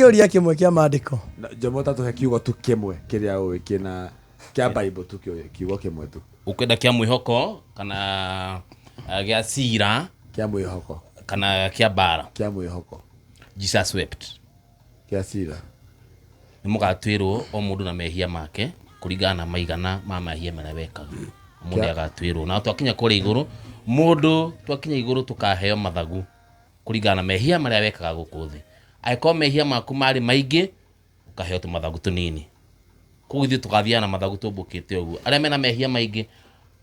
Kĩũria kĩmwe kĩa maandĩko. Njomo tatũhe kiugo tu kĩmwe kĩrĩa ũĩ kĩna kĩa Bible tu, kiugo kĩmwe tu. Ũkwenda kĩa mwĩhoko kana gĩa cira? Kĩa mwĩhoko. Kana kĩa mbara? Kĩa mwĩhoko. Jesus wept. Kĩa cira. Nĩ mũgatuĩrwo o mũndũ na mehia make kũringana na maigana ma mehia marĩa wekaga. Mũndũ agatuĩrwo na twakinya kũrĩa igũrũ, mũndũ twakinya igũrũ tũkaheo mathagu kũringana na mehia marĩa wekaga gũkũ thĩ. Angĩkorwo mehia maku marĩ maingĩ, ũkaheo tũmathagu tũnini. Koguo ithuĩ tũgathiaga na mathagu tũmbũkĩte ũguo. Arĩa mena mehia maingĩ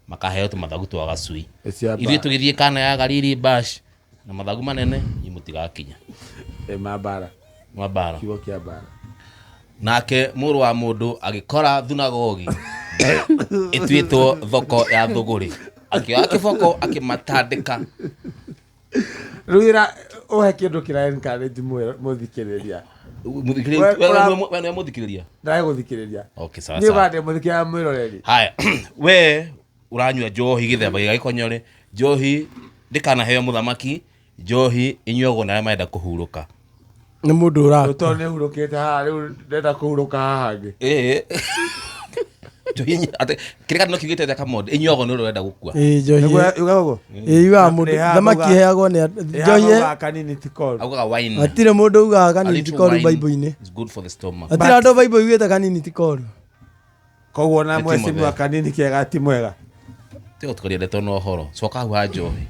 makaheo tũmathagu twa gacui. Cia Ithuĩ tũgĩthiĩ Kana ya Galili bash na mathagu manene, inyuĩ mũtigakinya. Ma mbara. Ma mbara. Kiugo kĩa mbara. Nake mũrũ wa mũndũ agĩkora thunagogi ĩtuĩtwo thoko ya thũgũrĩ, akĩoya kĩboko akĩmatandĩka. Rĩu ĩra ũhe kĩndũ kĩra encourage mũthikĩrĩria. We nĩwe mũthikĩrĩria? Ndagũthikĩrĩria. Okay, sawa Niĩ sawa. bande mũthikĩrĩria, mwĩroreri. Haya, we ũranyua njohi gĩthemba gĩa gĩkonyore, njohi ndĩkanaheo mũthamaki, njohi ĩnyuagwo na arĩa marenda kũhurũka. Nĩ mũndũ ũrakua. Tondũ nĩ hurũkĩte haha, rĩu ndenda kũhurũka haha hangĩ. Ĩĩ. Njohi atĩ kĩrĩa no kiugĩte atĩa Kamondi, ĩnyuagwo nĩ ũrĩa ũrenda gũkua. Ĩĩ, njohi. Nĩguo yuga ũguo? Ĩĩ, yugaga mũndũ thamaki ĩheagwo nĩ njohi. Kanini ti koru. Augaga wine. Hatirĩ mũndũ ugaga A kanini ti little koru wine Bible-inĩ. is good for the stomach. Hatirĩ andũ Bible yugĩte kanini ti koru. Koguo na Nĩ ti mwecimiwa mũthee. kanini kega ti mwega. Tiga gũtukaria ndeto na ũhoro, coka hau ha njohi,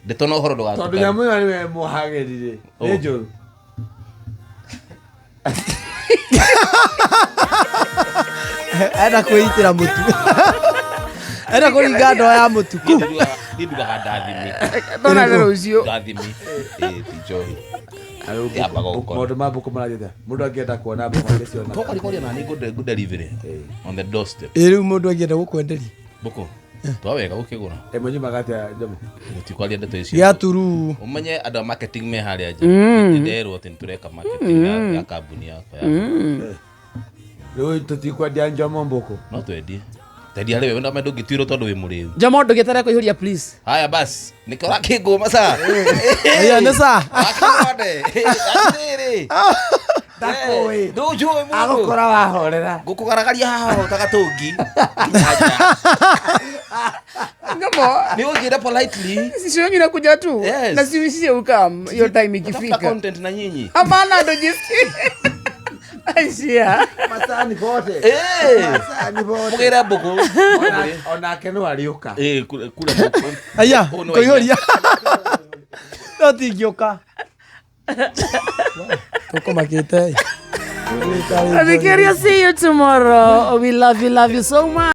ndeto na ũhoro Tondũ ndũgatukanie. nyamũ ĩyo nĩwe mũhagĩrire nĩ Oh. njũru. Enda kwĩitĩra mũtu, enda kũringa ndoo ya mũtu ku. Niĩ ndugaga ndathimi. Tonane rũciũ. Ndathimi, ĩĩ, ti njohi. Yambaga gũkora. Maũndũ ma mbũkũ marathiĩ atĩa? Mũndũ angĩenda kuona mbũkũ angĩciona? Twakarikoria na nĩ ngũ delivery on the doorstep. Ĩ, rĩu mũndũ angĩenda gũkwenderia? Mbũkũ twa wega gũkĩgũra. Ĩmwe nyumaga atĩa, Njomo? Tũtikwaria ndeto icio. Gĩa turu. Ũmenye andũ a marketing me harĩa nja. Nĩnderwo atĩ nĩtũreka marketing ya kambuni yakwa ya Rĩu tũtikwendia Njomo mbũkũ? No twendie, tendia rĩwe wenda ndũngĩtuĩrwo tondũ wĩ mũrĩu. Njomo, ndũgĩtere kũihũria, please. Haya basi, nĩkĩo ũrakĩngũma ca. Ĩya nĩ ca. Akĩrode atĩrĩrĩ. Ndakũĩ. Ndũnjũĩ mũndũ. Agũkora wahorera. Ngũkũgaragaria haha ta gatũngi nginya nja. Njomo, Nĩ ũnjĩre politely. sisi wengi nakuja tu. Yes. Na sisi ukam hiyo time Tafuta ikifika. content na nyinyi. Hapana, ndo jisikie aishia. Macani bote. Eh. Macani bote. Mũgĩre mbũkũ. Onake no ariũka. Eh, kure kure mbũkũ. Aya. Ũũ nĩ Kũihũria no tingĩũka tũkũmakĩte. Abikiria, see you tomorrow. We love you, love you so much.